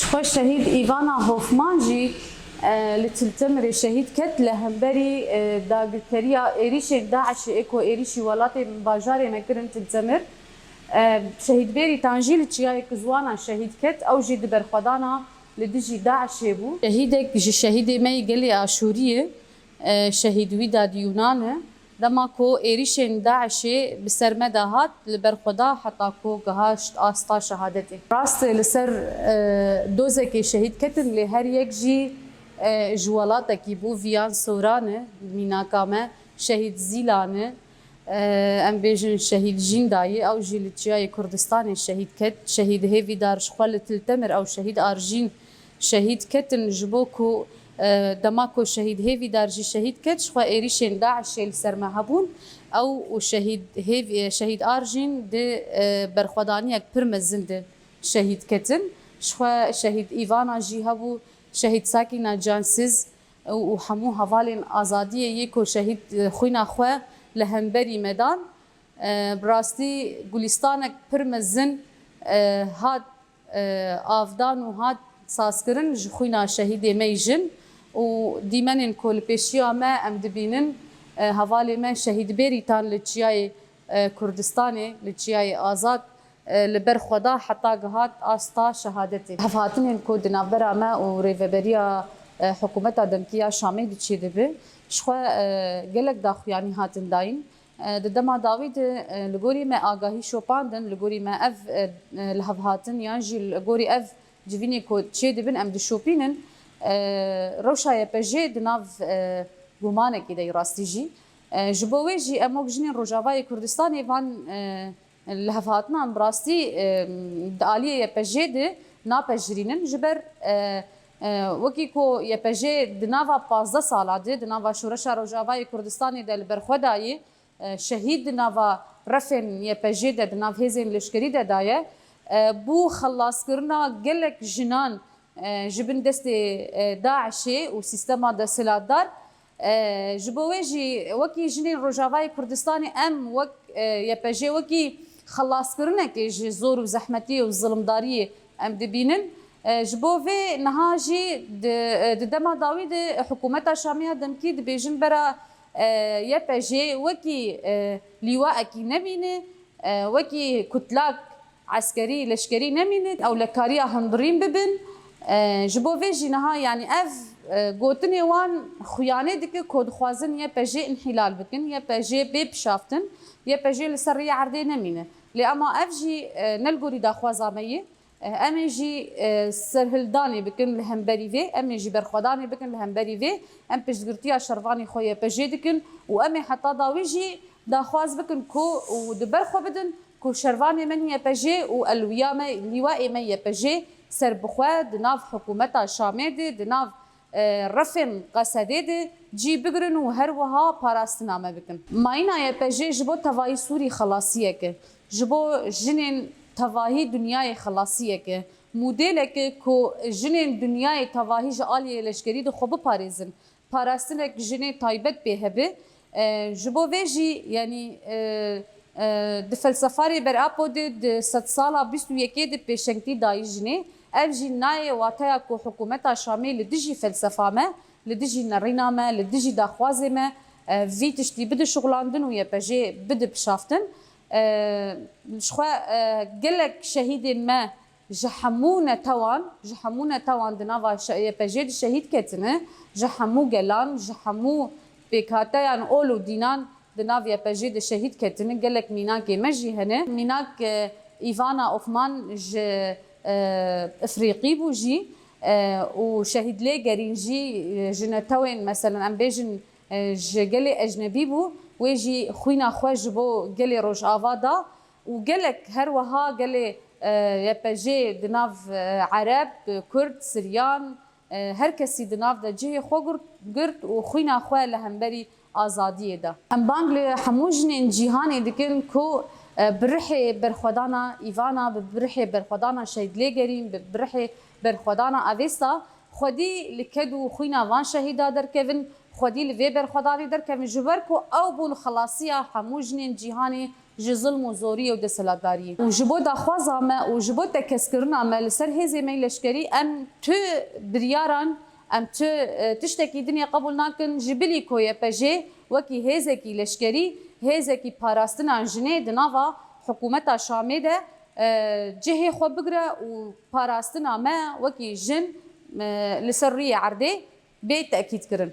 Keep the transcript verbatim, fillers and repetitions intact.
Xwe şehîd Îvana Hofman jî, e, li Til Temirê şehîd ket, li hemberî, e, dagirkeriya êrîşên DAIŞê ê ku êrîşî welatê bajarê me kirin Til Temir. E, şehîd Bêrîtan jî li Çiyayê Kizwana şehîd ket, ew jî di berxwedana li dijî DAIŞê bû. Şehîdek ji şehîdê me yê gelê Aşûriyê, e, şehîd Wîdad Yûnan e. Dema ku êrîşên DAIŞê bi ser me de hat, li ber xwe da heta ku gihişt asta şehadetê. Rast e, li ser, e, dozekê şehîd ketin, lê her yek jî, e, ji welatekî bû. Viyan Soran e, mînaka me, şehîd Zîlan e, e, em bêjin şehîd Jînda ye, ew jî li Çiyayê Kurdistanê şehîd ket. Şehîd Hêvîdar ji xwe li Til Temir, ew şehîd Arjîn şehîd ketin, ji bo ku, e, dema ku şehîd Hêvîdar jî şehîd ket, ji xwe êrîşên DAIŞê li ser me hebûn. Ew û şehîd Hêv-, e, şehîd Arjîn di, e, berxwedaniyek pir mezin de şehîd ketin. Ji xwe şehîd Îvana jî hebû, şehîd Sakîna Cansiz û, û hemû hevalên azadiyê yê ku şehîd, e, xwîna xwe li hemberî me dan. E, bi rastî gulîstanek pir mezin, e, hat, e, avdan û hat sazkirin ji xwîna şehîdê me yî jin û dîmenên ku li pêşiya me em dibînin, e, hevalê me şehîd Bêrîtan li Çiyayê, e, Kurdistanê, li Çiyayê Azad, e, li ber xwe da heta gihat asta şehadetê. Hevhatinên ku di navbera me û rêveberiya, e, hikûmeta demkî ya Şamê de çêdibe, ji xwe, e, gelek daxuyanî hatin dayîn. E, di dema dawî de, e, li gorî me agahî şopandin, li gorî me ev, e, e, lihevhatin yan jî li gorî ev civînê ku çêdibin em dişopînin, e, rewşa Y P G di nav, e, gumanekê de yî rastî jî. E, ji bo wê jî em wek jinên Rojavayê Kurdistanê van, e, lihevhatinan bi rastî, e, di aliyê Y P G de napejirînin. Ji ber, e, e, wekî ku Y P G di nava pazdeh sala de, di nava şoreşa Rojavayê Kurdistanê de li ber xwe dayê, e, şehîd di nava refên Y P G de, di nav hêzên leşkerî de daye, e, bû xelaskirina gelek jinan, e, ji bin destê, e, DAIŞê û sîstema desthilatdar, e, ji bo wê jî wekî jinên Rojavayê Kurdistanê em wek, e, Y P G wekî xelaskirinekê ji zor û zehmetiyê û zilimdariyê em dibînin. E, ji bo vê niha jî di, e, di dema dawî de hikûmeta Şamê ya demkî dibêjin bera, e, Y P G wekî, e, lîwaekî nebîne, e, wekî kutlak eskerî, leşkerî nemîne, ewlekariya hundirîn bibin. E, ji bo vê jî niha, yanî ev, e, gotinê wan xuyanê dike ku dixwazin Y P G înhîlal bikin, Y P G bê pişaftin, Y P G li ser rêya erdê nemîne. Lê ema ev jî, e, ne li gorî daxwaza me ye. E, em ê jî, e, serhildanê bikin li hemberî vê, em ê jî berxwedanê bikin li hemberî vê. Em piştgirtiya şervanê xwe Y P G dikin û em ê heta dawî jî daxwaz bikin ku û di ber xwe bidin ku şervanê me Y P G û elwiya me, lîwaê me Y P G serbixwe di nav hikûmeta Şamê de, di nav, e, refên Qesedê de cî bigirin û her wiha parastina me bikin. Mayîna Y P G ji bo tevahî Sûrî xelasiyek e, ji bo jinên tevahî dinyayê xelasiyek e, modêleke ku jinên dinyayê tevahî ji aliyê leşkerî de xwe biparêzin, parastinek jinê taybet pê hebe. E, ji bo vê jî, yanî, e, e, di felsefarê Berapo de di sedsala bîst û yekê de pêşengtî dayî jinê. Ev jî nayê wateya ku hikûmeta Şamê li dijî felsefa me, li dijî nerîna me, li dijî daxwazê me, e, vî tiştî bide şixulandin û Y P G bide pişaftin. E, ji xwe, e, gelek şehîdên me ji hemû netewan, ji hemû netewan di nava şe-, Y P G de şehîd ketine, ji hemû gelan, ji hemû pêkhateyan ol û dînan di nav Y P G de şehîd ketine. Gelek mînakê me jî hene. Mînak, e, Îvana Ofman ji, e, Efrîqî bû jî, e, û şehîd Lêgerîn jî, e, ji netewên, meselen, em bêjin, e, ji gelê ecnebî bû. Wê jî xwîna xwe ji bo gelê Rojava da. Û gelek her wiha gelê, e, Y P G di nav, e, Ereb, Kurd, Siryan, e, her kesî di nav de cihê xwe girt, girt û xwîna xwe li hemberî azadiyê da. Em bang li hemû jinên cîhanê dikin ku, e, bi rihê berxwedana Îvana, bi, bi rihê berxwedana Şehîd Lêgerîn, bi, bi rihê berxwedana Avesta xwedî li ked û xwîna van şehîda derkevin, xwedî li vê berxwedanê derkevin, ji ber ku ew bûn xelasiya hemû jinên cîhanê ji zilm û zoriyê û desthilatdariyê. Û ji bo daxwaza me û ji bo tekeskirina me li ser hêzê me yê leşkerî, em tu biryaran, em tu, e, tiştekî din ê qebûl nakin, ji bilî ku Y P J wekî hêzekî leşkerî, hêzekî parastina jinê di nava hikûmeta Şamê de, e, cihê xwe bigire û parastina me wekî jin, e, li ser rûyê erdê bê tekîdkirin.